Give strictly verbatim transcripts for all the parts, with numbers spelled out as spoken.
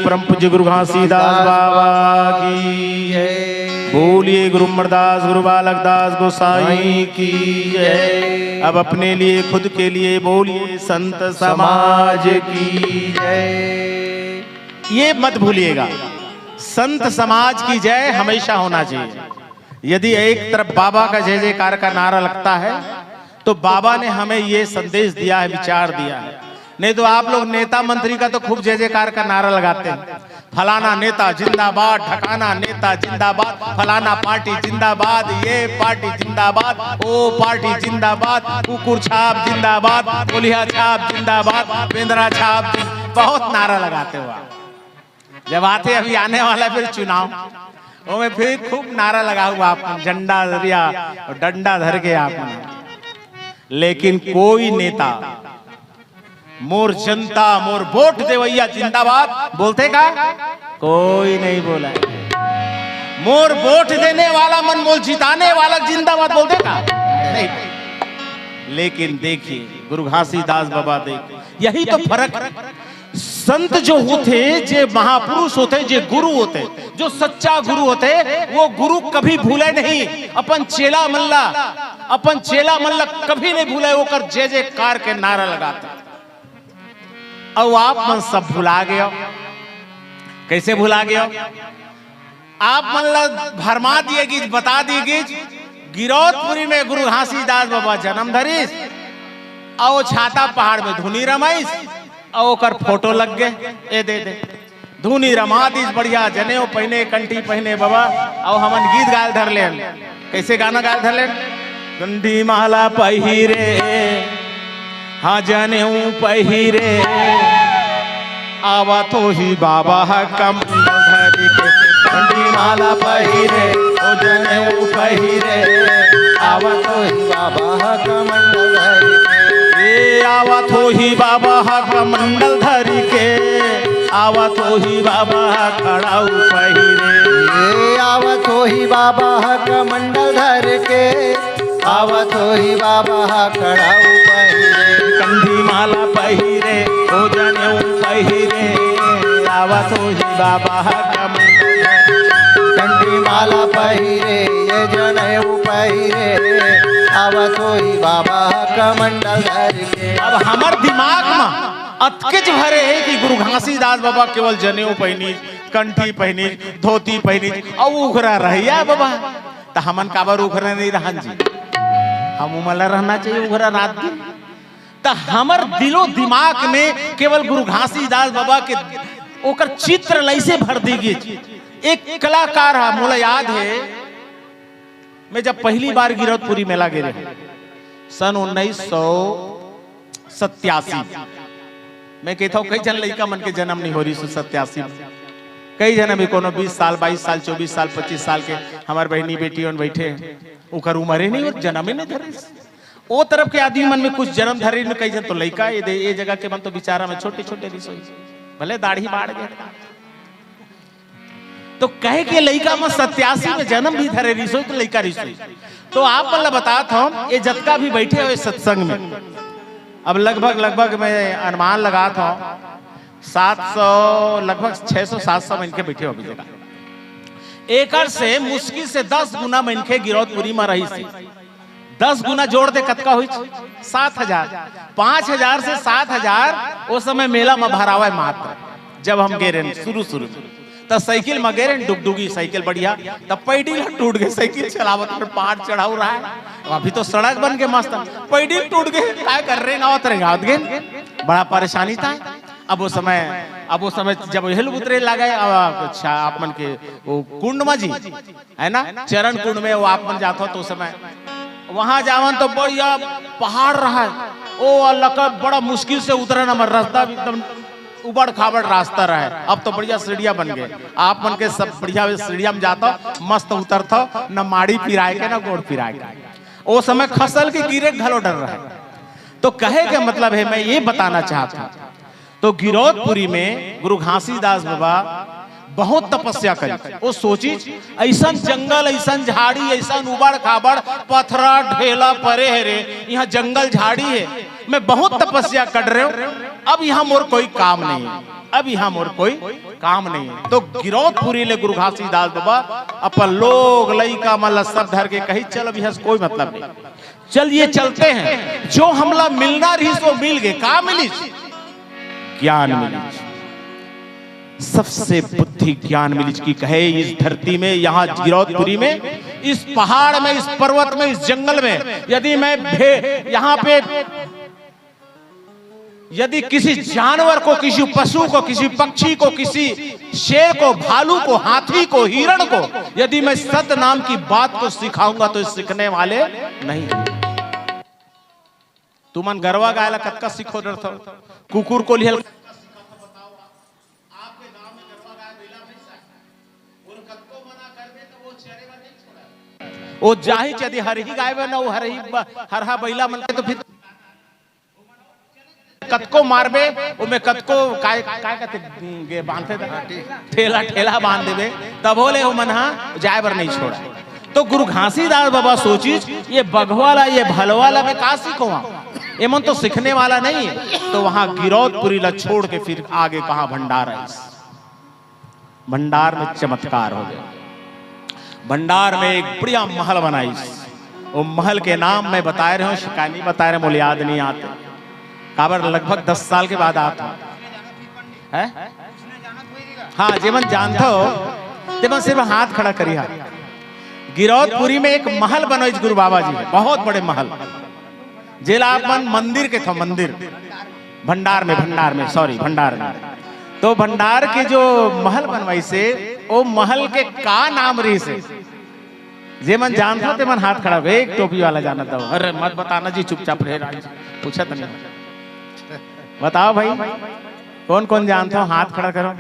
परम पूज्य गुरु घासीदास बाबा की जय। बोलिए गुरु अमरदास, गुरु बालक दास गोसाई की जय। अब अपने लिए, खुद के लिए बोलिए संत समाज की जय। ये मत भूलिएगा, संत समाज की जय हमेशा होना चाहिए। यदि एक तरफ बाबा का जय जयकार का नारा लगता है, तो बाबा ने हमें ये संदेश दिया है, विचार दिया है। नहीं तो आप लोग नेता मंत्री का तो खूब जय जयकार का नारा लगाते हैं, फलाना नेता जिंदाबाद, ढकाना नेता जिंदाबाद, फलाना पार्टी जिंदाबाद, ये पार्टी जिंदाबाद, वो पार्टी जिंदाबाद, कुकुर छाप जिंदाबाद, कोलिया छाप जिंदाबाद, बेंदरा छाप जिंद-, बहुत नारा लगाते हो आप। जब आते, अभी आने वाला है फिर चुनाव, वो में फिर खूब नारा लगा हुआ आप, झंडा धरिया और डंडा धर के आप, लेकिन कोई नेता "मोर जनता, मोर वोट देवैया जिंदाबाद" बोलथे का? कोई नहीं बोला है। "मोर वोट देने वाला मन, मोर जिताने वाला जिंदाबाद" बोलथे का? नहीं। लेकिन देखिए, गुरु घासीदास बाबा, देखिए, यही तो फर्क है। संत जो होथे, जे महापुरुष होथे, जे गुरु होथे, जो सच्चा गुरु होथे, वो गुरु कभी भूले नहीं अपन चेला मन ला, अपन चेला मन ला कभी नहीं भूले, ओकर जय जयकार के नारा लगाथे। अउ आप मन सब भुला गए हो। कैसे भुला गए हो? आप मन ला भरमा दिए गिस, बता दिए गिस, गिरौदपुरी में गुरु घासीदास बाबा जन्म धरिस, अउ छाता पहाड़ में धुनी रमाइस, अउ ओकर फोटो लग गए। ए दे दे, धुनी रमा दिस, बढ़िया जनेऊ पहिने, कंठी पहिने बाबा, अउ हमन गीत गायल धर लेन। कैसे गाना गायल धर लेन? कंठी माला पहिरे, हाँ जनेऊ पहिरे, आवत होही बाबा ह कमंडल धरि के। कंठी माला पहिरे, ओ जनेऊ पहिरे, आवत होही बाबा ह कमंडल धरि के। ए आवत होही बाबा ह कमंडल धरि के, आवत होही बाबा ह कड़ाऊ पहिरे। ए आवत होही बाबा ह कमंडल धरि के, आवत होही बाबा ह कड़ाऊ पहिरे। कंठी माला पहिरे, ओ जनेऊ पहिरे, आवत होही बाबा ह कमंडल धरि। कंठी माला पहिरे, ए जनेऊ पहिरे, आवत होही बाबा ह कमंडल धरि के। अब हमर दिमाग म अतकेच भरे हे कि गुरु घासीदास बाबा केवल जनेऊ पहिनिस, कंठी पहिनिस, धोती पहिनिस, अउ उघरा रहिया बाबा। त हमन काबर उघरा नहीं रहन जी? हम उमला रहना चाहिए उघरा रात दिन। त हमर दिलो दिमाग में केवल गुरु घासीदास बाबा के ओकर चित्र लइसे भर दी गिस। एक कलाकार हा, मोला याद हे, मैं जब पहली बार गिरौदपुरी मेला गे रहे, सन उन्नीस सौ सत्यासी, मैं कहता हूँ, कई झन लइका मन के जन्म नहीं हो रहिस सत्यासी में। कई झन अभी कोनो बीस साल, बाईस साल, चौबीस साल, पच्चीस साल के हमर बहिनी बेटी मन बैठे हैं, ओकर उमर ही नहीं हो, जन्म ही नहीं धरे। ओ तरफ के आदमी मन में कुछ जन्म धरे में कई झन तो लइका, ये दे, ये जगह के मन तो बिचारा में छोटे-छोटे रिहिस होही, भले दाढ़ी बाढ़ गए। तो कहे के लइका में सत्यासी में जन्म भी धरे रिहिस होही, तो लइका रिहिस होही। तो आप मन ला बतात हंव, ये जतका भी बैठे हो सत्संग में, अब लगभग, लगभग मैं अनुमान लगात हंव, सात सौ, लगभग छह सौ, सात सौ मनखे बैठे हो अभी जगह। एकर से मुश्किल से दस गुना मनखे गिरौदपुरी में रहिस हे। दस गुना जोड़ दे, कतका होइस? सात हजार। पाँच हजार से सात हजार ओ समय मेला में भरावय मात्र, जब हम गे रहेन शुरू शुरू में। त साइकिल में गे रहेन, डुगडुगी साइकिल बढ़िया, त पैडी ल टूट गे, साइकिल चलावत में पहाड़ चढ़ाऊ रहा है। अभी तो सड़क बन के मस्त, पैडी ल टूट गे, काय कर, रेंगावत रेंगावत गे, बड़ा परेशानी था। अब ओ समय, अब ओ समय जब हेल उतरे लगे, अब अच्छा, आप मन के वो कुंड में जी, है ना, चरण कुंड में वो आप मन जात हो तो समय वहां जावन तो बढ़िया पहाड़ रहा है। ओ अल्लाह का बड़ा मुश्किल से उतरन, हमर रास्ता भी एकदम उबड़ खाबड़ रास्ता रहा है। अब तो बढ़िया सीढ़िया बन गए, आप मन के सब बढ़िया सीढ़िया में जाता हो, मस्त उतरता हो, न माड़ी पिराए के, न गोड़ पिराए के। ओ समय खसल के गिरे के घलो डर रहा है। तो कहे के मतलब है, मैं ये बताना चाहता हूँ, तो गिरौदपुरी में गुरु घासीदास बाबा बहुत तपस्या करी। वो सोचिस, "अइसन जंगल, अइसन झाड़ी, अइसन उबड़ खाबड़, पथरा ढेला परे हे रे, इहाँ जंगल झाड़ी हे, मैं बहुत तपस्या कर रहे हूँ, अब इहाँ मोर कोई काम नहीं है, अब इहाँ मोर कोई काम नहीं है।" तो गिरौदपुरी ले गुरु घासीदास बाबा अपन लोग लइका मन ला सब धर के कहिस, "चल, अब इहाँ से कोई मतलब नहीं, चलिए चलते हैं, जो हमला मिलना रहिस वो मिल गे।" का मिलिस? ज्ञान मिलिस। सबसे बुद्धि ज्ञान मिलिस कि कहे इस धरती में, यहाँ गिरौदपुरी में, इस पहाड़ में, इस पर्वत में, इस जंगल में यदि मैं भे-, यहाँ पे यदि किसी जानवर को, किसी पशु को, किसी पक्षी को, किसी शेर को, भालू को, हाथी को, हिरण को यदि मैं सत नाम की बात को सिखाऊंगा तो सीखने वाले नहीं। तुमन गरवा गाय ला कतका सिखो डरथव, कुकुर को लिहल वो जाही चदी हरही गाय बना, वो हरही ब-, हरहा बैला मन के तो फिर कतको मारबे, ओमे कतको काय, काय कहते, गे बांधे थे, ठेला, ठेला बांध देबे, तभो ले ओमन हा जाय बर नहीं छोड़ा। तो गुरु घासीदास बाबा सोचिस, "ये बघवा ला, ये भलवा ला मैं का सिखोवा? एमन तो सीखने वाला नहीं है।" तो वहां गिरौदपुरी ला छोड़ के फिर आगे कहां भंडार आइस। भंडार में चमत्कार हो गया। भंडार में एक बढ़िया महल बनाइस। वो महल के नाम मैं बताए रहे हूँ, शिकायत नहीं बताए रहे, मोला याद नहीं आते। काबर लगभग दस साल के बाद आत हूँ। हैं? हाँ, जेमन जानत हो, तेमन सिर्फ हाथ खड़ा करिहा। गिरौदपुरी में एक महल बनोइस गुरु बाबा जी, बहुत बड़े महल। जेला आप मन मंदिर कथव, मंदिर। भंडार में, भंडार में, सॉरी, भंडार में। तो भंडार के जो महल बनवाइस हे, ओ महल के का नाम रहिस हे? जेमन जानत हो, तेमन हाथ खड़ा कर। एक टोपी वाला जानत हो। अरे, मत बताना जी, चुपचाप रहे राज, पूछत नहीं। बताओ भाई, कौन कौन जानत हो, हाथ खड़ा करो।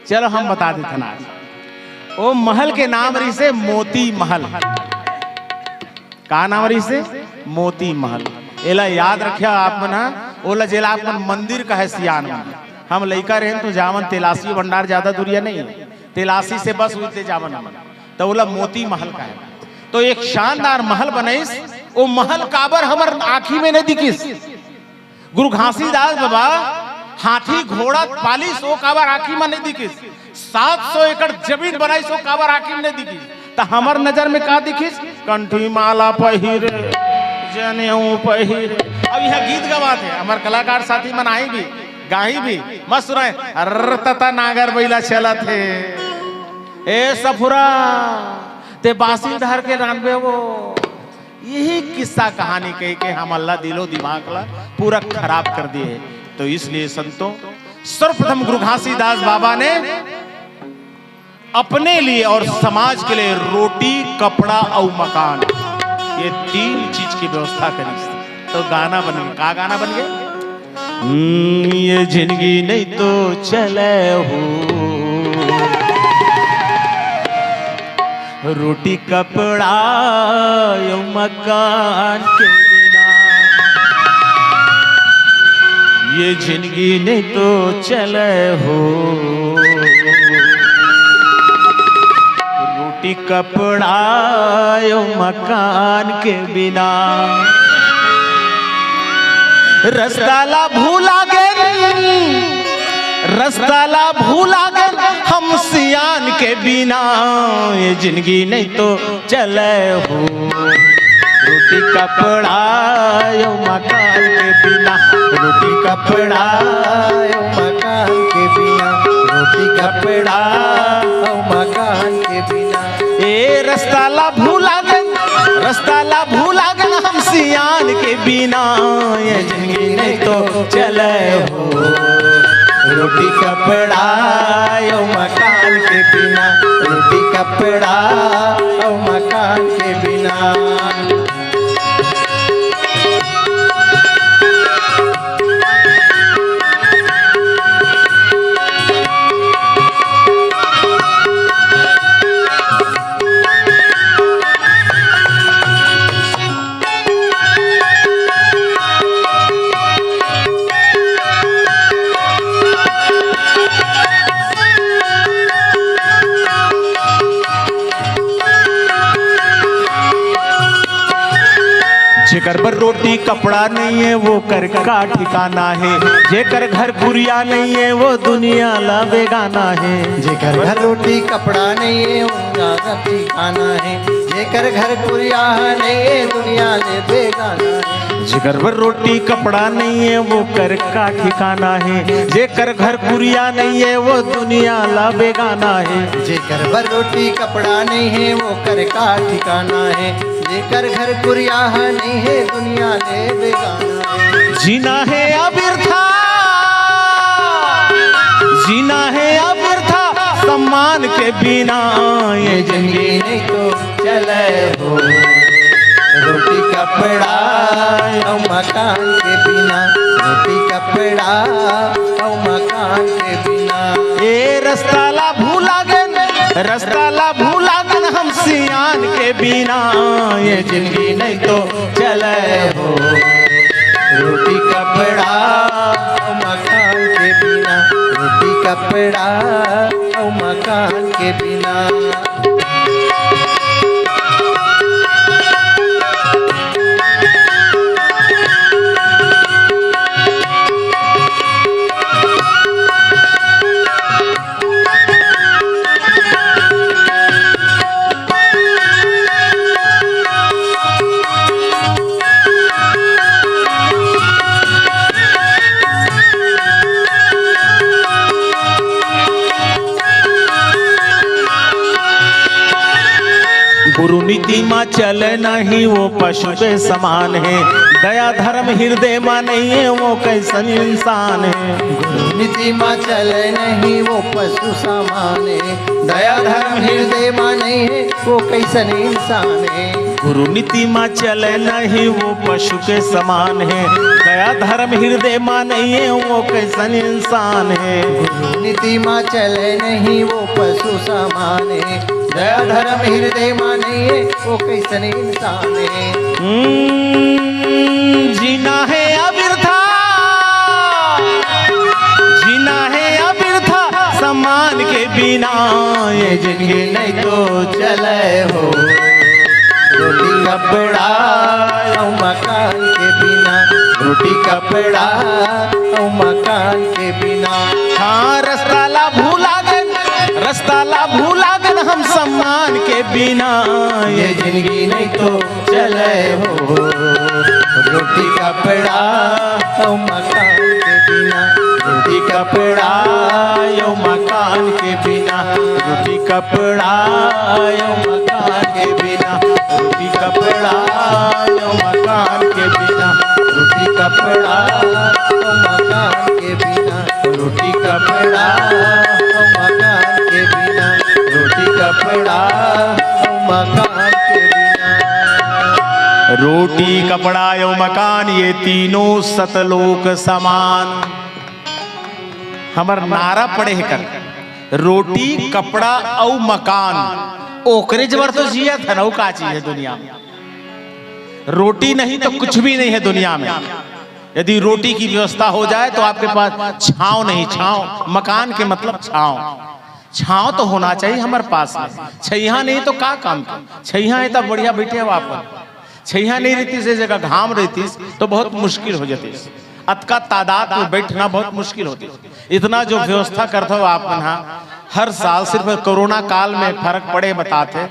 चलो, हम बता देथन आज। ओ महल के नाम रहिस हे मोती महल। का नाम रहिस हे? मोती महल। एला याद रखिया आप मन हा, ओला जेला आप मन मंदिर कहे सियान मन। हम लइका रहेन तो जावन, तेलासी भंडार ज्यादा दूरिया नहीं हे, तेलासी से बस उठते जावन हमन, तो ओला मोती महल कहे। तो एक शानदार महल बनाइस, ओ महल काबर हमर आँखी में नहीं दिखिस? गुरु घासीदास बाबा हाथी घोड़ा पालिस, ओ काबर आँखी में नहीं दिखिस? सात सौ एकड़ जमीन बनाइस, ओ काबर आँखी में नहीं दिखिस? त हमर नजर में का दिखिस? कंठी माला पहिरे, जनेऊ पहिरे। अब यह गीत गवात हे, हमर कलाकार साथी मन आही भी, गाही भी, मस्त सुनाए, "अर्र तता नागर बैला चलत हे, ए सफुरा, ते बासी धर के रांधबे वो।" यही किस्सा कहानी कह के हमर ला दिलो दिमाग ला पूरा खराब कर दिए। तो इसलिए संतों, सर्वप्रथम गुरु घासीदास बाबा ने अपने लिए और समाज के लिए रोटी, कपड़ा और मकान, ये तीन चीज की व्यवस्था करी। तो गाना बन गया। का गाना बन गया? हम्म, ये जिंदगी नहीं तो चले हो, रोटी कपड़ा यो मकान के बिना। ये जिंदगी नहीं तो चले हो, रोटी कपड़ा यो मकान के बिना। रस्ता ला भूला गेन, रस्ता ला भूला गेन हम सियान के बिना, ये जिंदगी नहीं तो चले हो। रोटी कपड़ा यो मकान के बिना, रोटी कपड़ा यो मकान के बिना, रोटी कपड़ा यो मकान के बिना। ए रस्ता ला भूला गेन, रस्ता ला भूला गेन हम सियान के बिना, ये जिंदगी नहीं तो चले हो। रोटी कपड़ा यो मकान के बिना, रोटी कपड़ा यो मकान के बिना। जेकर बर रोटी कपड़ा नइये, वो कर का ठिकाना हे। जेकर घर कुरिया नइये, वो दुनिया ला बेगाना हे। जेकर घर रोटी कपड़ा नइये, वो का ठिकाना हे। जेकर घर कुरिया नइये, दुनिया ले बेगाना हे। जेकर बर रोटी कपड़ा नइये, वो कर का ठिकाना हे। जेकर घर कुरिया नइये, वो दुनिया ला बेगाना हे। जेकर बर रोटी कपड़ा नइये, वो कर का ठिकाना हे। जेकर घर कुरिया नइये, दुनिया ले बेगाना हे। जीना हे अबिरथा, जीना हे अबिरथा, सम्मान के बिना ये जिंदगी नइ तो चले हो। रोटी कपड़ा अउ मकान के बिना, रोटी कपड़ा अउ मकान के बिना। ए रस्ता ला भुला गेन, रस्ता ला भुला गेन हम सियान के बिना, ये जिंदगी नइ तो चले हो। रोटी कपड़ा अउ मकान के बिना, रोटी कपड़ा अउ मकान के बिना। गुरु नीति मा चले नहीं, वो पशु के समान हे। दया धर्म हिरदे मा नइये, वो कइसन इंसान हे। गुरु नीति मा चले नहीं, वो पशु समान हे। दया धर्म हिरदे मा नइये, वो कइसन इंसान हे। गुरु नीति मा चले नहीं, वो पशु के समान हे। दया धर्म हिरदे मा नइये, वो कइसन इंसान हे। गुरु नीति मा चले नहीं, वो पशु समान हे। दया धर्म हिरदे मा नइये, वो कइसन इंसान हे। हम्म, जीना हे अबिरथा, जीना हे अबिरथा, सम्मान के बिना ये जिंदगी नइ तो चले हो। रोटी कपड़ा अउ मकान के बिना, रोटी कपड़ा अउ मकान के बिना। हाँ, रस्ता ला भुला गेन, रस्ता ला भुला गेन हम सम्मान के बिना, ये जिंदगी नइ तो चले हो। रोटी कपड़ा अउ मकान के बिना, रोटी कपड़ा अउ मकान के बिना, रोटी कपड़ा अउ मकान के बिना, रोटी कपड़ा अउ मकान के बिना, रोटी कपड़ा अउ मकान के बिना, रोटी कपड़ा अउ मकान के बिना, रोटी कपड़ा अउ मकान के बिना। रोटी, कपड़ा अउ मकान, ये तीनों सतलोक समान। हमर नारा पड़े हे कर, रोटी, कपड़ा अउ मकान, ओकरे बर तो जियत हन, अउ का चीज हे दुनिया में? रोटी नहीं तो कुछ भी नहीं है दुनिया में। यदि रोटी की व्यवस्था हो जाए तो आपके पास छांव नहीं, छांव, मकान के मतलब छांव। छांव तो होना चाहिए हमारे पास में। छइहां नहीं तो का काम के? छइहां हे त बढ़िया बइठे हो आप। छइहां नहीं रहतिस, ए जगह घाम रहतिस तो बहुत मुश्किल हो जातिस। अतका तादाद में बैठना बहुत मुश्किल होतिस। इतना जो व्यवस्था करत हो आप मन हा, हर साल सिर्फ कोरोना काल में फर्क पड़े बताथे।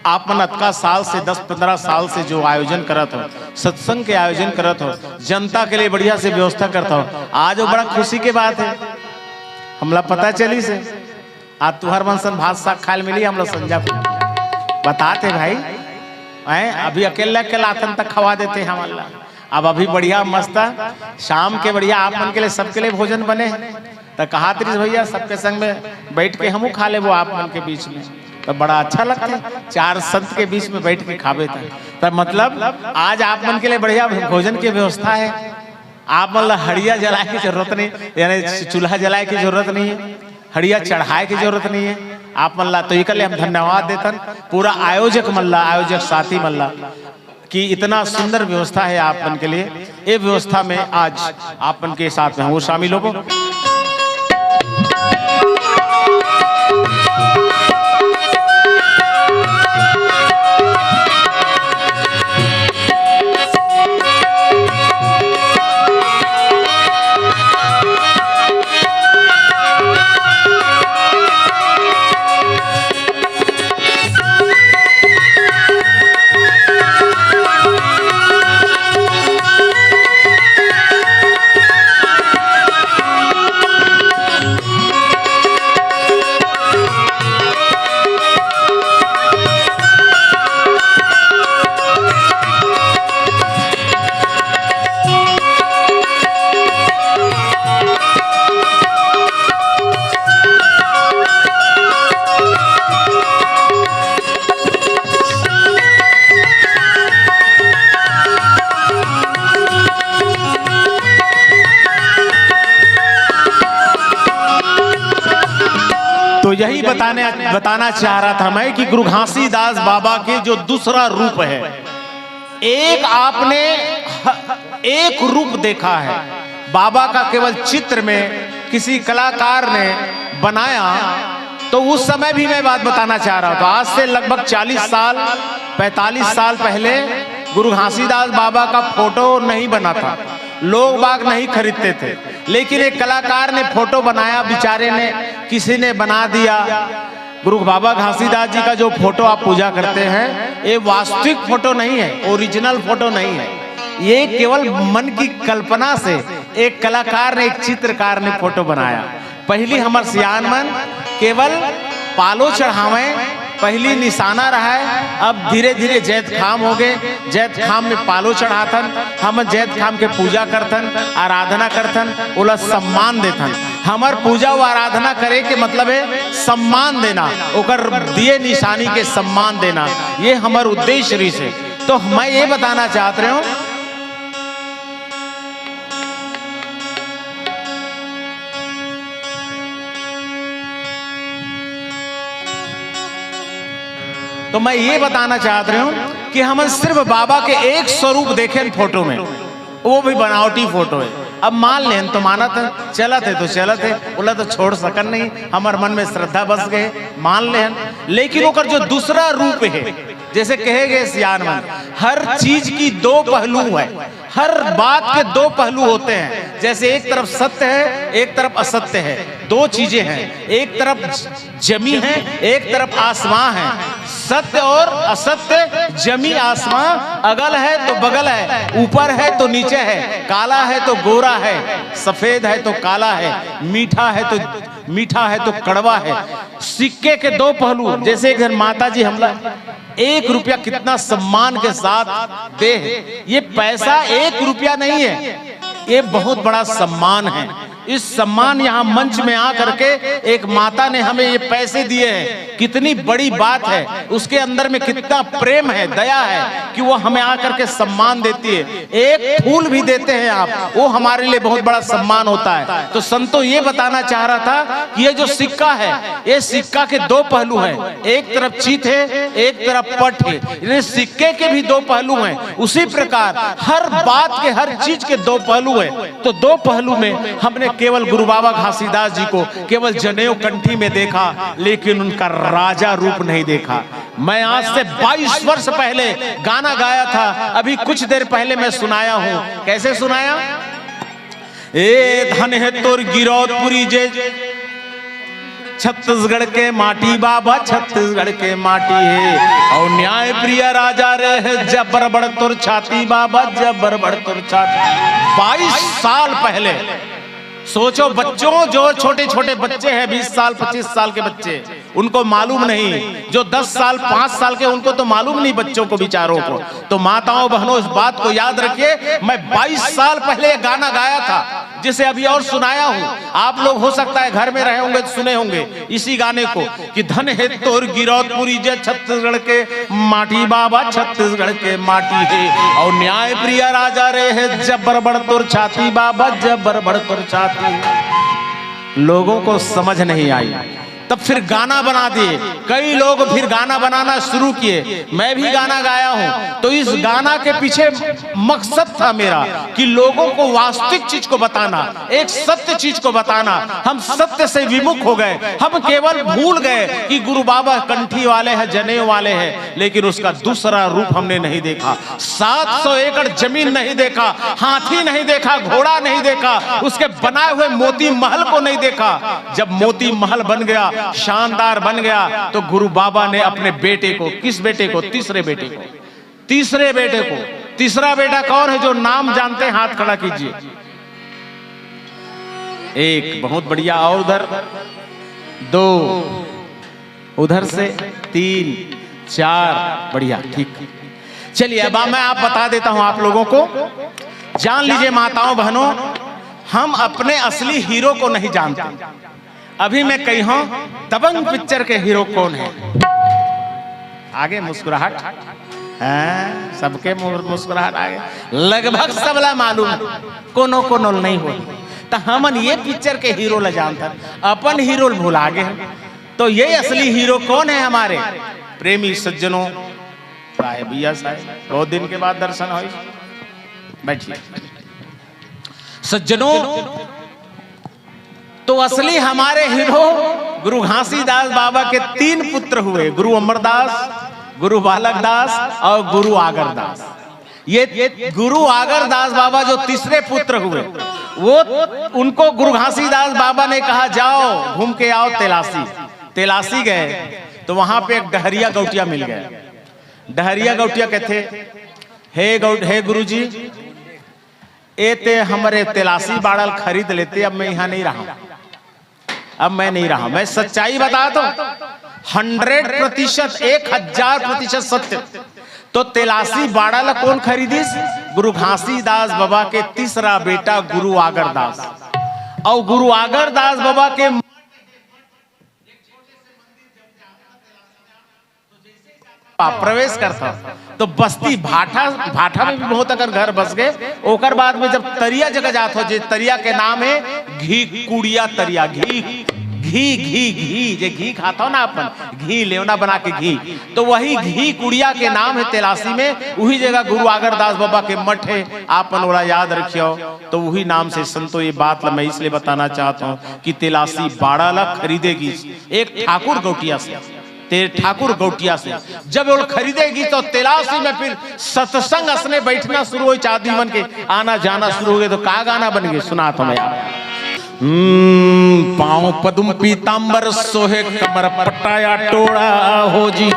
आप मन अतका साल से, दस पन्द्रह साल से जो आयोजन करत हो, सत्संग के आयोजन करत हो, जनता के लिए बढ़िया से व्यवस्था करत हो, आज वो बड़ा खुशी के बात हे। हमला पता चलिस हे, आज तुहर मन सन भात साग खाए ल मिली, हमला संझा को। बतात हे भाई, हैं, अभी अकेला अकेला आथन तक खवा देते हमन ला। अब अभी बढ़िया मस्त शाम के बढ़िया आप मन के लिए, सबके लिए भोजन बने हे। त कहात रहिस भैया, सबके संग में बैठ के हमहू खा लेबो आप मन के बीच में, त बड़ा अच्छा लगथे, चार संत के बीच में बैठ के खाबे त। त मतलब आज आप मन के लिए बढ़िया भोजन के व्यवस्था हे। आप मन ला हड़िया जलाए के जरूरत नहीं, यानी चूल्हा जलाए के जरूरत नहीं हे, हड़िया चढ़ाए के जरूरत नहीं हे आप मन ला। तो एकर ले हम धन्यवाद देथन पूरा आयोजक मन ला, आयोजक साथी मन ला, कि इतना सुंदर व्यवस्था हे आप मन के लिए। ये व्यवस्था में आज आप मन के साथ में हमहू शामिल होबो। तो यही बताने बताना चाह रहा था मैं कि गुरु घासीदास बाबा के जो दूसरा रूप है, एक आपने ह- एक रूप देखा है बाबा का, केवल चित्र में किसी कलाकार ने बनाया। तो उस समय भी मैं बात बताना चाह रहा हूं, तो आज से लगभग चालीस साल, पैंतालीस साल पहले गुरु घासीदास बाबा का फोटो नहीं बना था, लोग बाग नहीं खरीदते थे, लेकिन एक कलाकार ने फोटो बनाया, बेचारे ने, किसी ने बना दिया। गुरु बाबा घासीदास जी का जो फोटो आप पूजा करते हैं, ये वास्तविक फोटो नहीं है, ओरिजिनल फोटो नहीं है, ये केवल मन की कल्पना से एक कलाकार ने, एक चित्रकार ने फोटो बनाया। पहली हमर सियान मन केवल पालो चढ़ावें, पहली निशाना रहा है। अब धीरे धीरे जैतखाम हो गए, जैतखाम में पालो चढ़ाथन, हम जैतखाम के पूजा करथन, आराधना करथन, ओला सम्मान देथन। हमर पूजा व आराधना करे के मतलब है सम्मान देना, ओकर दिए निशानी के सम्मान देना, ये हमर उद्देश्य रहिस है। तो मैं ये बताना चाहत रहे हूँ, तो मैं ये बताना चाहत रहे हूँ कि हमन सिर्फ बाबा के एक स्वरूप देखेन फोटो में, वो भी बनावटी फोटो है। अब मान लेन तो मानत है, चलत है तो चलत है, ओला तो छोड़ सकन नहीं, हमर मन में श्रद्धा बस गए, मान लेन। लेकिन ओकर जो दूसरा रूप है, जैसे कहे गए सियान मन, हर चीज की दो पहलू है, हर बात के दो पहलू होते हैं। जैसे एक तरफ सत्य है, एक तरफ असत्य है, दो चीजें हैं। एक तरफ जमी है, एक तरफ आसमां है। सत्य और असत्य, जमी आसमां, अगल है तो बगल है, ऊपर है तो नीचे है, काला है तो गोरा है, सफेद है तो काला है, मीठा है तो मीठा है तो कड़वा है। सिक्के के दो पहलू। जैसे एक दिन माता जी हमला एक रुपया कितना सम्मान के साथ दे है। ये पैसा एक रुपया नहीं है, ये बहुत बड़ा सम्मान है। इस सम्मान, यहाँ मंच में आ करके एक माता ने हमें ये पैसे दिए हैं, कितनी बड़ी बात है। उसके अंदर में कितना प्रेम है, दया है कि वो हमें आ करके सम्मान देती है। एक फूल भी देते हैं आप, वो हमारे लिए बहुत बड़ा सम्मान होता है। तो संतो ये बताना चाह रहा था कि ये जो सिक्का है, ये सिक्का के दो पहलू हैं, एक तरफ चित है, एक तरफ पट है। यानी सिक्के के भी दो पहलू हैं। उसी प्रकार हर बात के, हर चीज के दो पहलू हैं। तो दो पहलू में हमने केवल गुरु बाबा घासीदास जी को केवल जनेऊ कंठी में देखा, लेकिन उनका राजा रूप नहीं देखा। मैं आज से बाईस वर्ष पहले गाना गाया था, अभी कुछ देर पहले मैं सुनाया हूँ। कैसे सुनाया? ए धन हे तोर गिरौदपुरी जे छत्तीसगढ़ के माटी बाबा, छत्तीसगढ़ के माटी हे। और न्याय प्रिय राजा रे हे, जबर बड़ तोर छाती बाबा, जबर बड़ तोर छाती। बाईस साल पहले सोचो बच्चों, जो छोटे छोटे बच्चे हैं, बीस साल, पच्चीस साल के बच्चे, उनको मालूम नहीं। जो दस साल, पाँच साल के, उनको तो मालूम नहीं, बच्चों को, बेचारों को। तो माताओं, बहनों, इस बात को याद रखिए, मैं बाईस साल पहले ये गाना गाया था, जिसे अभी और सुनाया हूँ। आप लोग हो सकता है घर में रहे होंगे तो सुने होंगे इसी गाने को कि धन हे तोर गिरौदपुरी जे छत्तीसगढ़ के माटी बाबा, छत्तीसगढ़ के माटी हे। और न्याय प्रिय राजा रे हे, जबर बड़ तोर छाती बाबा, जबर बड़ तोर छाती। लोगों को समझ नहीं आई, तब फिर गाना बना दिए। कई लोग फिर गाना बनाना शुरू किए, मैं भी गाना गाया हूँ। तो इस गाना के पीछे मकसद था मेरा कि लोगों को वास्तविक चीज को बताना, एक सत्य चीज को बताना। हम सत्य से विमुख हो गए, हम केवल भूल गए कि गुरु बाबा कंठी वाले हैं, जनेऊ वाले हैं, लेकिन उसका दूसरा रूप हमने नहीं देखा। सात सौ एकड़ जमीन नहीं देखा, हाथी नहीं देखा, घोड़ा नहीं देखा, उसके बनाए हुए मोती महल को नहीं देखा। जब मोती महल बन गया, शानदार बन गया, तो गुरु बाबा ने अपने बेटे को, किस बेटे को? तीसरे बेटे को। तीसरे बेटे को। तीसरा बेटा कौन है जो नाम जानते हैं? हाथ खड़ा कीजिए। एक, बहुत बढ़िया। और उधर दो, उधर से तीन, चार, बढ़िया, ठीक। चलिए, अब मैं आप बता देता हूं आप लोगों को, जान लीजिए माताओं बहनों, हम अपने असली हीरो को नहीं जानते। अभी मैं कही हूं, दबंग पिक्चर के हीरो कौन है? आगे मुस्कुराहट, हाँ, सबके मुस्कुराहट आगे, लगभग सबला मालूम है, कोनो कोनो नहीं हो। तो हमन ये पिक्चर के हीरो ला जानथन, अपन हीरो भुला गए। तो ये असली हीरो कौन है हमारे प्रेमी सज्जनों? साहेब, भैया साहेब, बहुत दिन के बाद दर्शन होय। बैठिए सज्जनों, तो असली हमारे हीरो गुरु घासीदास बाबा के तीन पुत्र हुए, गुरु अमरदास, गुरु बालक दास और गुरु आगर दास। ये गुरु आगर दास बाबा जो तीसरे पुत्र हुए, वो, उनको गुरु घासीदास बाबा ने कहा, "जाओ, घूम के आओ तेलासी।" तेलासी गए तो वहां पे एक डहरिया गौटिया मिल गया। डहरिया गौटिया कहते, "हे गौ-, हे गुरुजी, ए ते हमरे तेलासी बाड़ा ल खरीद लेते, अब मैं यहाँ नहीं रहा, अब मैं नहीं रहा।" मैं सच्चाई बता दो, हंड्रेड प्रतिशत, एक हजार प्रतिशत सत्य। तो तेलासी बाड़ा ला कौन खरीदिस? गुरु घासीदास बाबा के तीसरा बेटा गुरु आगरदास। और गुरु आगरदास बाबा के प्रवेश करता, तो बस्ती भाठा, भाठा में भी बहुत अकन घर बस गए। ओकर बाद में जब तरिया जगह जात हो, जे तरिया के नाम है घी कुड़िया तरिया, घी, घी, घी, घी, जे घी खाता हो ना अपन, घी लेवना बना के घी, तो वही घी कुड़िया के नाम है तेलासी में, वही जगह गुरु आगरदास बाबा के मठ है, आपन ओला याद रखियो। तो वही नाम से संतो, ये बात ला मैं इसलिए बताना चाहता हूँ कि तेलासी बाड़ा ला खरीदे गिस, एक ठाकुर गौटिया से, ते ठाकुर गौटिया से जब ओला खरीदे गिस तो तेलासी में फिर सत्संग असने बैठना शुरू होइस, आदमी मन के आना जाना शुरू हो गए। तो का गाना बन गए, सुनात हों मैं आप। हम्म, पाँव पदुम पीतांबर सोहे कमर पटाया टोड़ा हो जी। ए,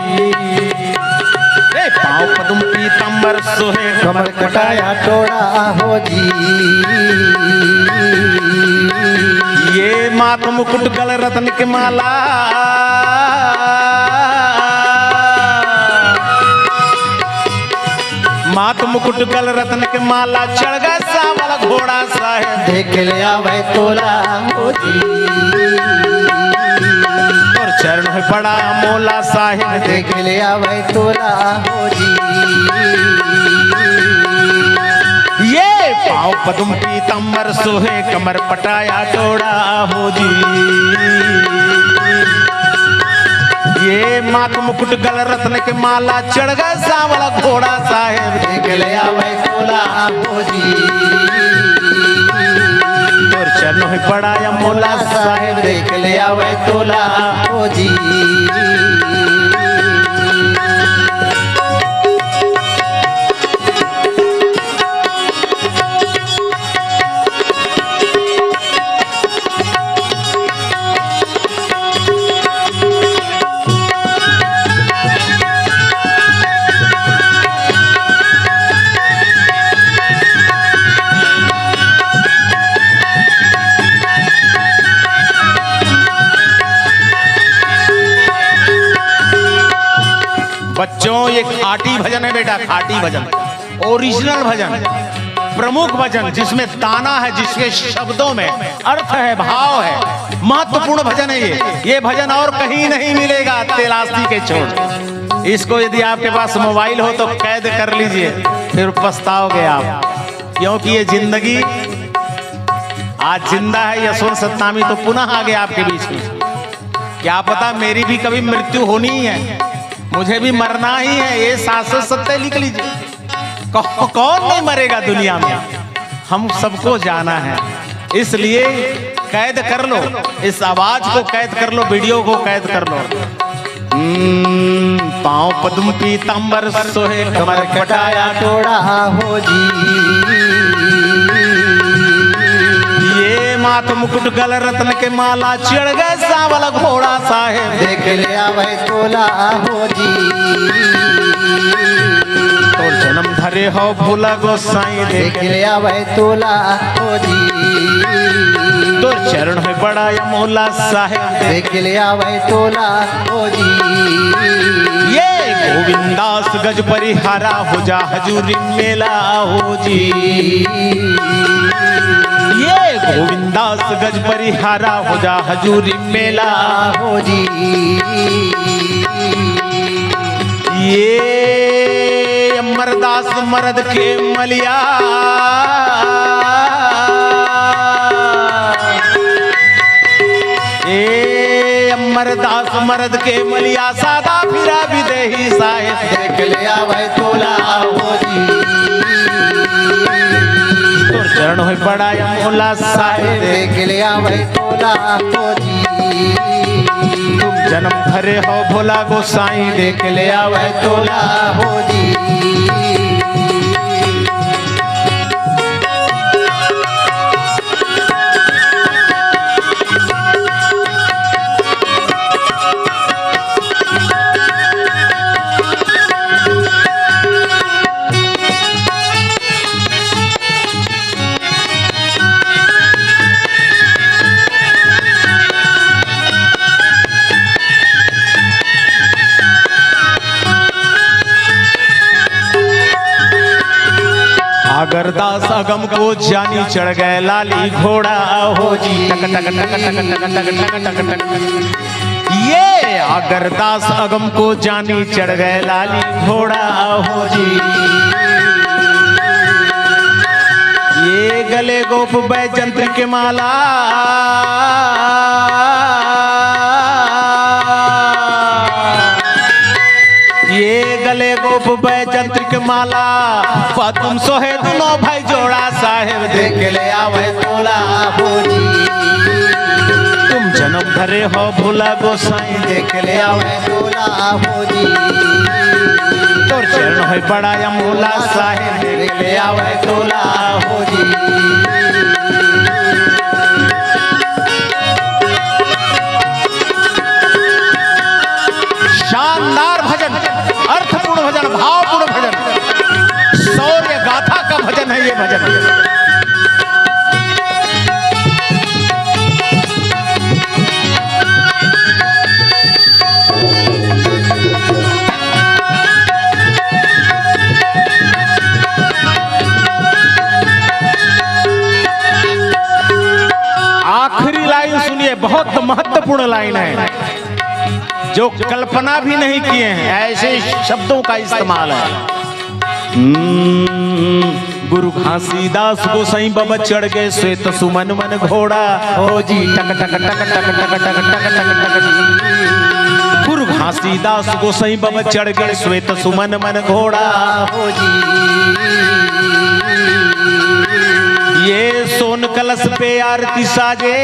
पाँव पदुम पीतांबर सोहे कमर कटाया टोड़ा हो जी। ये माथ मुकुट गल रतन के माला, माथ मुकुट गल रतन के माला, चढ़ गा सांवल घोड़ा साहेब। देख ले आवे तोला हो जी। तोर चरण है बड़ा मोला साहेब। देख ले आवे तोला हो जी। ये पाँव पदुम पीतांबर सोहे कमर पटाया टोड़ा हो जी। ये माथ मुकुट गल रतन के माला, चढ़ गा सांवल घोड़ा साहेब। देख ले आवे तोला हो जी। तोर चरणों में पड़ा या मोला साहेब। देख ले आवे तोला हो जी। बच्चों, ये खाटी भजन है बेटा, खाटी भजन, ओरिजिनल भजन, प्रमुख भजन, जिसमें दाना है, जिसके शब्दों में अर्थ है, भाव है, महत्वपूर्ण भजन है ये। ये भजन और कहीं नहीं मिलेगा, तेलासी के छोड़। इसको यदि आपके पास मोबाइल हो तो कैद कर लीजिए, फिर पछताओगे आप, क्योंकि ये जिंदगी आज जिंदा है, यशवंत सतनामी तो पुनः आ गए आपके बीच में। क्या पता मेरी भी कभी मृत्यु होनी ही है, मुझे भी मरना ही है, ये शाश्वत सत्य लिख लीजिए। कौ-, कौन नहीं मरेगा दुनिया में, हम सबको जाना है। इसलिए कैद कर लो, इस आवाज को कैद कर लो, वीडियो को कैद कर लो। हम्म, पाँव पद्म पीतांबर सोहे कमर कटाया टोड़ा हो जी। ये माथ मुकुट गल रतन के माला, चढ़ गए सांवल घोड़ा साहेब। देख ले आवे तोला हो जी। तोर जन्म धरे हो भोला गोसाई। देख ले आवे तोला हो जी। तोर चरण है बड़ा अमोला साहेब। देख ले आवे तोला हो जी। ये गोविंदास गज परिहारा हो जा हजूरी मेला हो जी। ये गोविंदास गज परिहारा हो जा हजूरी मेला हो जी। ये अमरदास मरद के मलिया, ए मरदास मरद के मलिया, सादा फिरा विदेही साहेब देख ले आवै तोला हो जी। तोर चरण होय बड़ा अमोला साहेब देख ले आवै तोला हो जी। तुम जन्म धरे हो भोला गोसाई देख ले आवै तोला हो जी। अगरदास अगम को जानी चढ़ गए लाली घोड़ा हो जी। टक टक टक टक टक टक टक टक टक। ये अगरदास अगम को जानी चढ़ गए लाली घोड़ा हो जी। ये गले गोप बैजंत्र के माला, ये गले गोप बैजंत्र के माला, पदुम सोहे दुनो भाई जोड़ा साहेब देख ले आवै तोला हो जी। तुम जन्म धरे हो भोला गोसाई देख ले आवै तोला हो जी। तोर चरण होय बड़ा अमोला साहेब देख ले आवै तोला हो जी। शानदार भजन, अर्थपूर्ण भजन, भावपूर्ण भजन, शौर्य गाथा का भजन है ये भजन। आखिरी लाइन सुनिए, बहुत महत्वपूर्ण लाइन है, जो कल्पना भी नहीं किए हैं, ऐसे शब्दों का इस्तेमाल है। हम्म, गुरु घासीदास गोसाई बाबा चढ़ गए श्वेत सुमन मन घोड़ा हो जी। टक टक टक टक टक टक टक टक टक। गुरु घासीदास गोसाई बाबा चढ़ गए श्वेत सुमन मन घोड़ा हो जी। ये सोन कलश पे आरती साजे,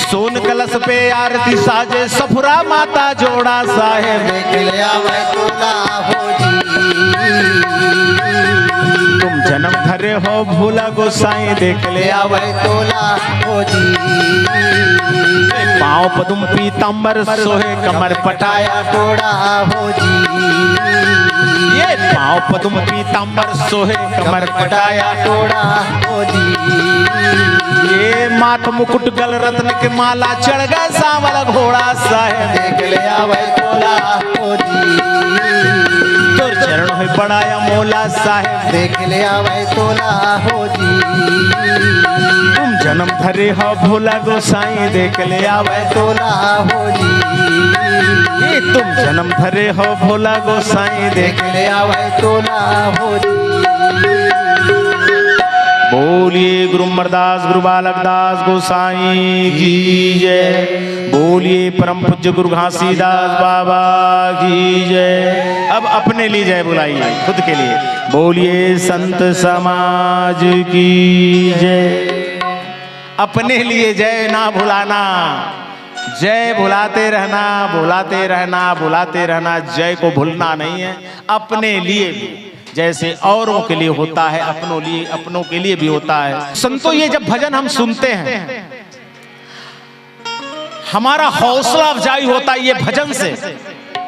सोन कलश पे आरती साजे, सफुरा माता जोड़ा साहेब देख ले आवै तोला हो जी। तुम जन्म धरे हो भोला गोसाई देख ले आवै तोला हो जी। पाँव पदुम पीतांबर सोहे कमर पटाया टोड़ा हो जी। ये पाँव पदुम पीतांबर सोहे कमर पटाया टोड़ा हो जी। ये माथ मुकुट गल रत्न के माला चढ़ गए सांवल घोड़ा साहेब देख ले आवै तोला हो जी। तोर चरण होय बड़ा अमोला साहेब देख ले आवै तोला हो जी। तुम जन्म धरे हो भोला गोसाई देख ले आवै तोला हो जी। ये तुम जन्म धरे हो भोला गोसाई देख ले आवै तोला हो जी। बोलिए गुरु अमरदास गुरु बालक दास गोसाई की जय। बोलिए परम पूज्य गुरु घासीदास बाबा की जय। अब अपने लिए जय बुलाइए, खुद के लिए। बोलिए संत समाज की जय। अपने लिए जय ना भुलाना, जय भुलाते रहना, भुलाते रहना, भुलाते रहना। जय को भूलना नहीं है, अपने लिए भी। जैसे औरों के लिए होता है, अपनों लिए, अपनों के लिए भी होता है। संतो, ये जब भजन हम सुनते हैं, हमारा हौसला अफजाई होता है ये भजन से।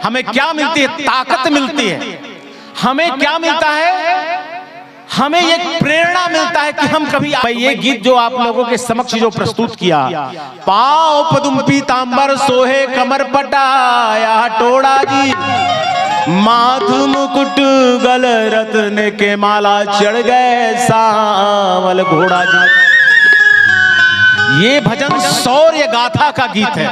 हमें क्या मिलती है? ताकत मिलती है। हमें क्या मिलता है? हमें ये प्रेरणा मिलता है कि हम कभी, मैं ये गीत जो आप लोगों के समक्ष जो प्रस्तुत किया, पाँव पदुम पीतांबर सोहे कमर पटाया टोड़ा जी, माथ मुकुट गल रत्न के माला चढ़ गए सांवल घोड़ा जी। ये भजन शौर्य गाथा का गीत है।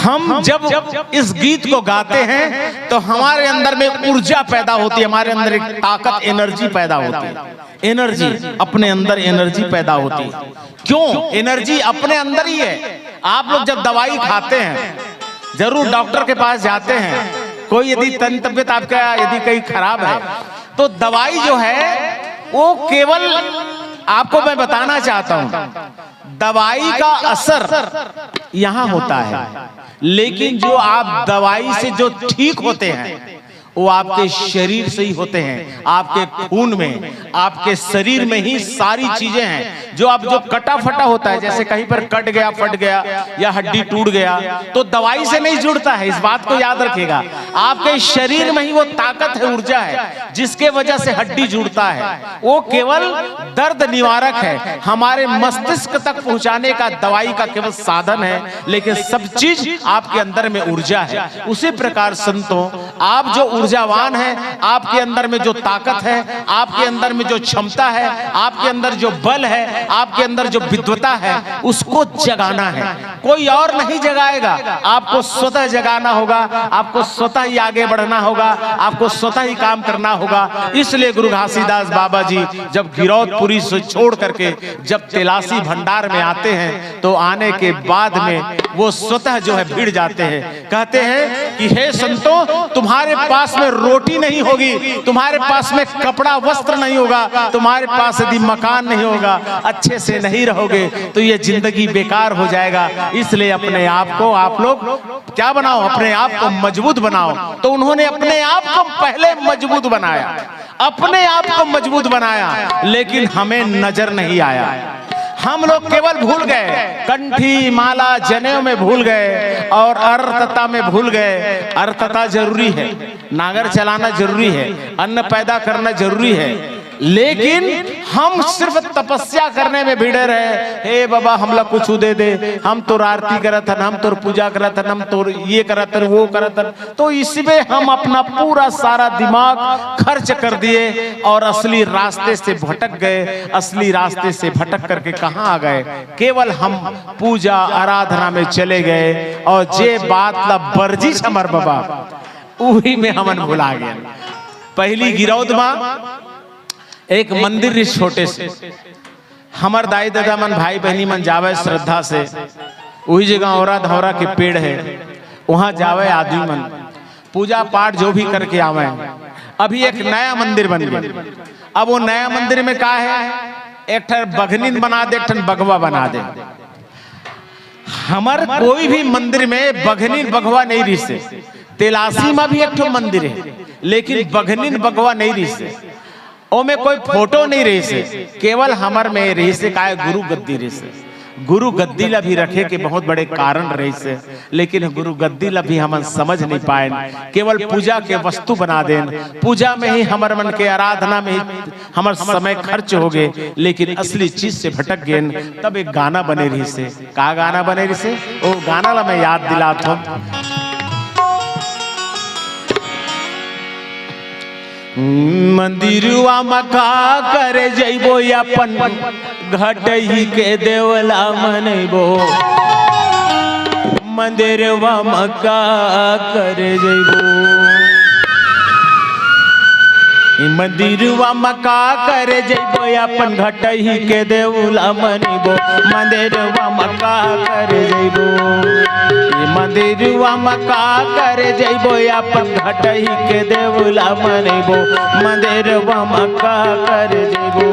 हम जब इस गीत को गाते हैं तो हमारे अंदर में ऊर्जा पैदा होती है, हमारे अंदर एक ताकत, एनर्जी पैदा होती है। एनर्जी, अपने अंदर एनर्जी पैदा होती है। क्यों? एनर्जी अपने अंदर ही है। आप लोग जब दवाई खाते हैं, जरूर डॉक्टर के पास जाते हैं, कोई यदि तन तबियत आपका यदि कहीं खराब है तो दवाई जो है वो केवल, आपको मैं बताना चाहता हूं, दवाई का असर यहां होता है, लेकिन जो आप दवाई से जो ठीक होते हैं वो आपके शरीर से ही होते हैं, आपके खून में, आपके शरीर में ही सारी चीजें हैं। जो आप, जो कटा फटा होता है, जैसे कहीं पर कट गया, फट गया या हड्डी टूट गया, तो दवाई से नहीं जुड़ता है, इस बात को याद रखिएगा। आपके शरीर में ही वो ताकत है, ऊर्जा है, जिसके वजह से हड्डी जुड़ता है। वो केवल दर्द निवारक है, हमारे मस्तिष्क तक पहुंचाने का दवाई का केवल साधन है, लेकिन सब चीज आपके अंदर में ऊर्जा है। उसी प्रकार संतों, आप जो ऊर्जावान हैं, आपके अंदर में जो ताकत है, आपके अंदर में जो क्षमता है, आपके अंदर जो बल है, आपके अंदर जो विद्वता है, उसको जगाना है। कोई और नहीं जगाएगा, आपको स्वतः जगाना होगा, आपको स्वतः ही आगे बढ़ना होगा, आपको स्वतः ही काम करना होगा। इसलिए गुरु घासीदास बाबा जी जब गिरौदपुरी से छोड़ करके जब तेलासी भंडार में आते हैं तो आने के बाद में वो स्वतः जो है भिड़ जाते हैं, कहते हैं कि हे संतों, तुम्हारे पास में रोटी नहीं होगी, तुम्हारे पास में कपड़ा वस्त्र नहीं होगा, तुम्हारे पास यदि मकान नहीं होगा, अच्छे से नहीं रहोगे तो ये जिंदगी बेकार हो जाएगा। इसलिए अपने आप को आप लोग क्या बनाओ, अपने आप को मजबूत बनाओ। तो उन्होंने अपने आप को पहले मजबूत बनाया, अपने आप को मजबूत बनाया, लेकिन हमें नजर नहीं आया। हम लोग केवल भूल गए, कंठी माला जनेऊ में भूल गए और अर्थता में भूल गए। अर्थता जरूरी है, नांगर चलाना जरूरी है, अन्न पैदा करना जरूरी है, लेकिन हम सिर्फ तपस्या करने में भिड़े रहे। हे बाबा, हमला कुछ दे दे, हम तोर आरती करत हन, हम तोर पूजा करत हन, हम तोर ये करत हन, वो करत हन। तो इसमें हम अपना पूरा सारा दिमाग खर्च कर दिए और असली रास्ते से भटक गए। असली रास्ते से भटक करके कहाँ आ गए? केवल हम पूजा आराधना में चले गए और जे बात ला बरजिस हमर बाबा, उही में हमन भुला गए। पहली गिरौद मा एक मंदिर रिहिस छोटे से, हमर दाई ददा मन, भाई बहिनी मन जावय श्रद्धा से, उही जगह औरा धौरा के पेड़ है, वहां जावय आदमी मन, पूजा पाठ जो भी करके आवय। अभी एक नया मंदिर बन गया। अब वो नया मंदिर में का है, एक ठन बघनिन बना दे, एक ठन बघवा बना दे। हमर कोई भी मंदिर में बघनिन बघवा नहीं रिहिसे। तेलासी में भी एक ठो मंदिर है, लेकिन बघनिन बघवा नहीं रिहिसे। ओमे कोई फोटो नहीं रहिसे, केवल हमर में रहिसे, काय गुरु गद्दी रहिसे। गुरु गद्दी ला भी रखे के बहुत बड़े कारण रहिसे, लेकिन गुरु गद्दी ला भी हमन समझ नहीं पाएन, केवल पूजा के वस्तु बना देन। पूजा में ही हमर मन के, आराधना में ही हमर समय खर्च हो गए, लेकिन असली चीज से भटक गेन। तब एक गाना बने रहिसे, का गाना बने रहिसे? ओ गाना ला मैं याद दिलात हूँ। मंदिरवा म का करे जइबो, अपन घटही के देवला मनइबो। मंदिरवा म का करे जइबो, मंदिरवा म का करे जइबो, अपन घटही के देवला मनइबो। मंदिरवा म का करे जइबो, मंदिरवा म का करे जइबो, अपन घटही के देवला मनइबो। मंदिरवा म का करे जइबो,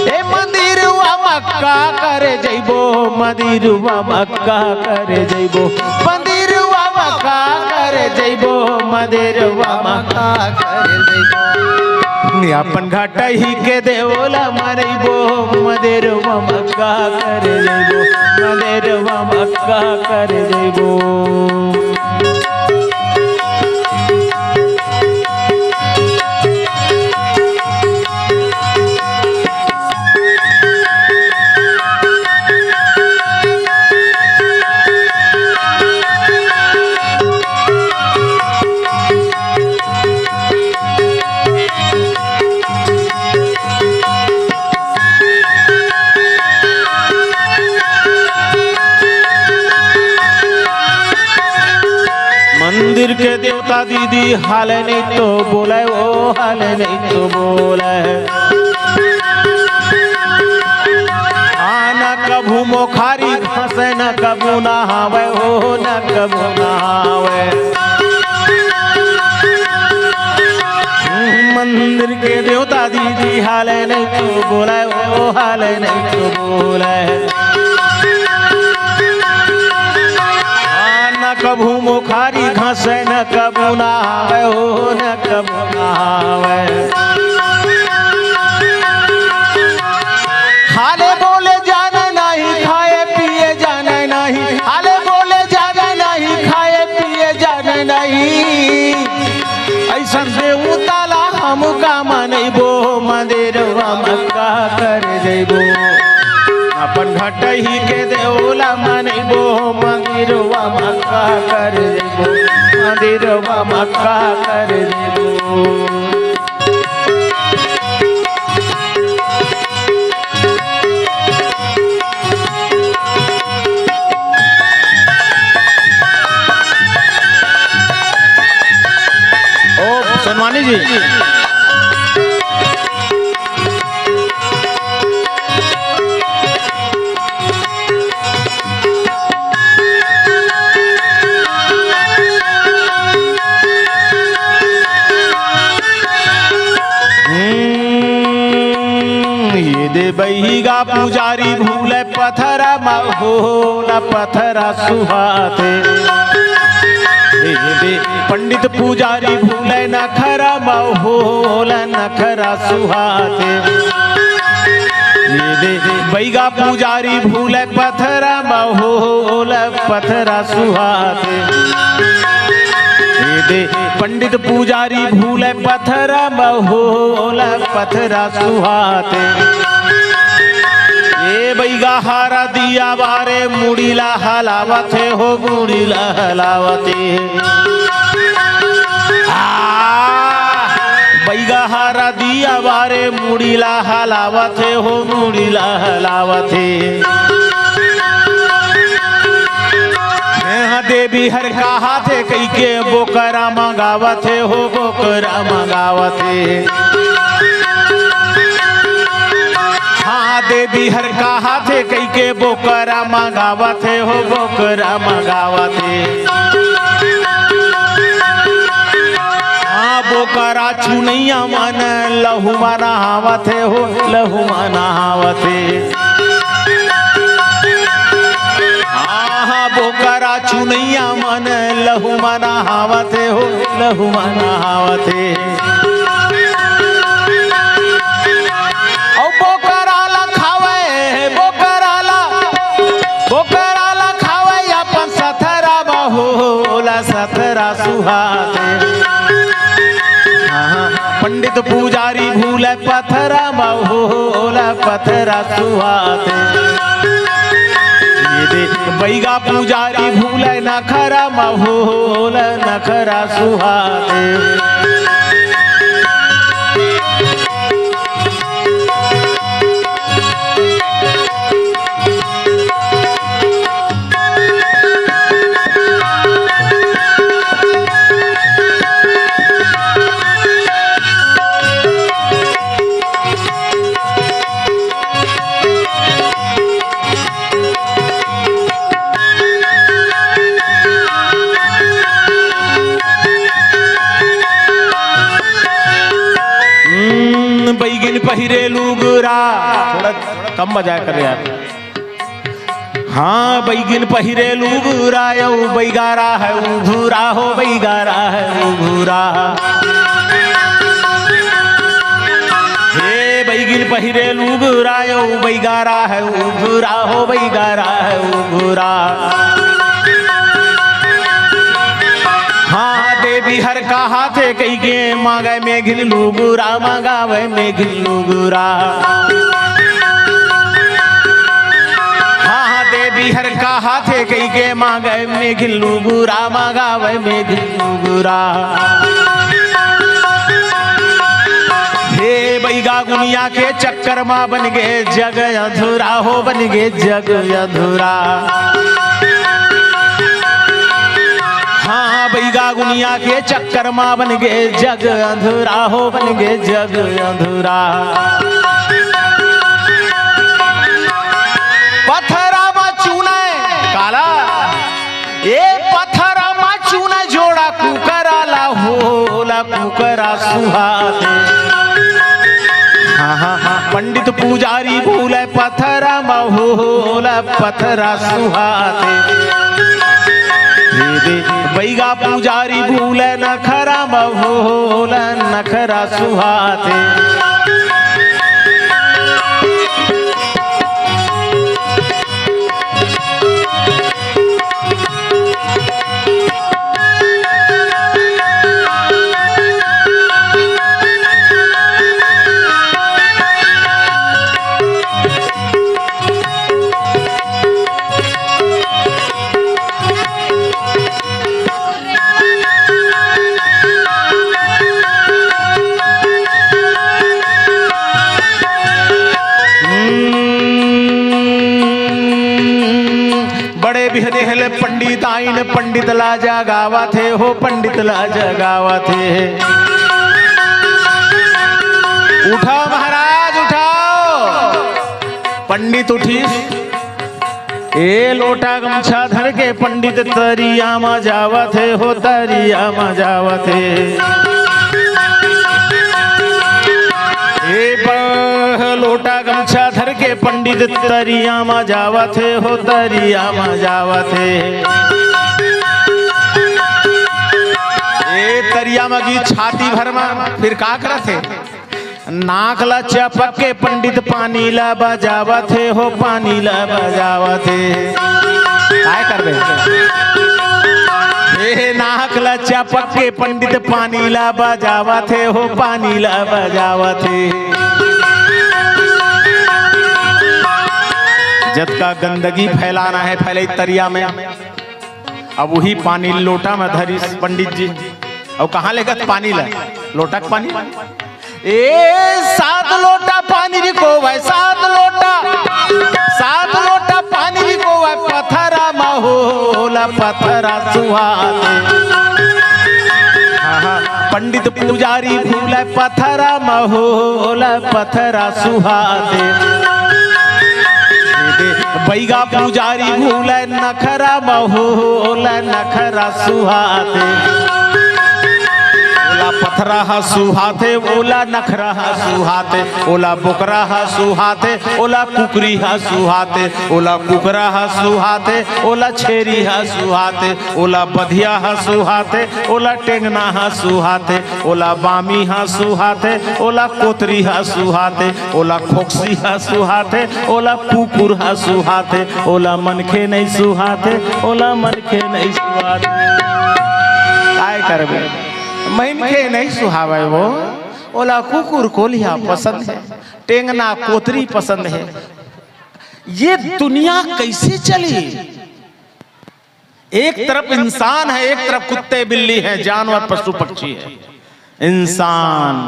ए मंदिरवा म का करे जइबो, मंदिरवा म का करे जइबो, मंदिरवा म का करे जइबो, मंदिरवा म का करे जइबो। अपन घटही के देवला मनइबो, मंदिरवा म का करे जइबो, मंदिरवा म का करे जइबो। मंदिर के देवता दीदी हाल नहीं तो बोले, ओ हाल नहीं तो बोले। हाँ, न कभू मोखारी घासे, न कभू नहावे, ओ न कभू नहावे। मंदिर के देवता दीदी हाल नहीं तो बोले, ओ हाल नहीं तो बोले। हाँ, न कभू मोखारी घासे, न कभू नहावे, ओ न कभू नहावे। हाले बोले जाने नहीं, खाए पिए जाने नहीं, हाले बोले जाने नहीं, खाए पिए जाने नहीं। ऐसन देवता ला हम का मनइबो, मंदिरवा म का कर जइबो। अपन घटही के देवला मनइबो, मंदिरवा म का कर जइबो, मंदिरवा म का कर जइबो। ओ सोनवानी जी। हम्म, ये दे बहिगा पुजारी भूले पथरा म होला पथरा सुहाथे। ये दे पंडित पुजारी भूले नखरा म होला नखरा सुहाथे। ये दे बहिगा पुजारी भूले पथरा म होला पथरा सुहाथे। ये दे पंडित पुजारी भूले पथरा म होला पथरा सुहाथे। ए बहिगा हारा दिया बारे मुड़ी ला हलावथे हो, मुड़ी ला हलावथे। आ, बहिगा हारा दिया बारे मुड़ी ला हलावथे हो, मुड़ी ला हलावथे। यहाँ देवी हर कहाथे कहिके बोकरा मंगावथे हो, बोकरा मंगावथे। हाँ, देवी हर कहाथे कहिके बोकरा मंगावथे हो, बोकरा मंगावथे। हाँ, बोकरा चुनैया मन लहू म नहावथे हो, लहू म नहावथे। आहा, बोकरा चुनैया मन लहू म नहावथे हो, लहू म नहावथे। अउ बोकरा ला खावे, बोकरा ला, बोकरा ला खावे अपन सथरा म होला सथरा सुहाथे। हाँ, पंडित पुजारी भूले पथरा म होला पथरा सुहाथे। ये दे बहिगा पुजारी भूले नखरा म होला नखरा सुहाथे। हम्म, बैगिन पहिरे लुगरा, थोड़ा कम बजाया कर यार। हाँ, बैगिन पहिरे लुगरा, अउ बहिगारा हे उघुरा हो, बहिगारा हे उघुरा। हे बैगिन पहिरे लुगरा, अउ बहिगारा हे उघुरा हो, बहिगारा हे उघुरा। हाँ, देवी हर कहाथे कहिके मांगे मेघिन लुगरा, मांगावे मेघिन लुगरा। हाँ, हाँ, देवी हर कहाथे कहिके मांगे मेघिन लुगरा, मांगावे मेघिन लुगरा। हे बहिगा गुनिया के चक्कर मा बन गे जग अधूरा हो, बन गे जग अधूरा। हाँ, हाँ, गा गुनिया के चक्कर मा बन गे जग अंधरा हो, बन गे जग अंधरा। पथरा मा चुने काला, ए पथरा मा चुने जोड़ा कुकरा ला हो, ला कुकरा सुहाते। हाँ, हाँ, हाँ, पंडित पुजारी बोले पथरा मा हो, ला पथरा सुहाते। दे दे बैगा पुजारी बोले नखरा मा हो, ला नखरा सुहाते। बड़े बिहने हेले पंडित आइन, पंडित ला जगावत हे हो, पंडित ला जगावत हे। उठाओ महाराज, उठाओ। पंडित उठिस, ए लोटा गमछा धर के पंडित तरिया म जावत हे हो, तरिया म जावत हे। ए बह लोटा गमछा धर के पंडित तरिया म जावत हे हो, तरिया म जावत हे। ए तरिया म गी छाती भर म, फिर का करत हे? नाक ला चपक के पंडित पानी ला बजावत हे हो, पानी ला बजावत हे। काय करबे? ए नाक ला चपक के पंडित पानी ला बजावत हे हो, पानी ला बजावत हे। जतका गंदगी फैलाना हे, फैलई तरिया में। अब उही पानी लोटा में धरिस पंडित जी। अउ कहाँ लेगत पानी ला? लोटा के पानी। ए सात लोटा पानी रिकोवय, सात लोटा, सात लोटा पानी रिकोवय, पथरा म हो, ला पथरा सुहाते। हाँ, हाँ, पंडित पुजारी बोले पथरा म हो, ला पथरा सुहाते। दे दे बैगा पुजारी बोले नखरा म हो, ला नखरा सुहाते। ओला पथरा ह सुहाते, ओला नखरा ह सुहाते, ओला बोकरा ह सुहाते, ओला कुकरी ह सुहाते, ओला कुकरा ह सुहाते, ओला छेरी ह सुहाते, ओला बधिया ह सुहाते, ओला टेंगना ह सुहाते, ओला बामी ह सुहाते, ओला कोतरी ह सुहाते, ओला खोकसी ह सुहाते, ओला कुकुर ह सुहाते, ओला मनखे नइ सुहाते, ओला मनखे नइ सुहाते। काय करबे? मनखे नइ सुहावय वो, ओला कुकुर कोलिया पसंद हे, टेंगना कोतरी पसंद हे। ये दुनिया कैसे चली? एक तरफ इंसान है, एक तरफ कुत्ते बिल्ली है, जानवर पशु पक्षी है। इंसान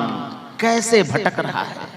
कैसे भटक रहा है,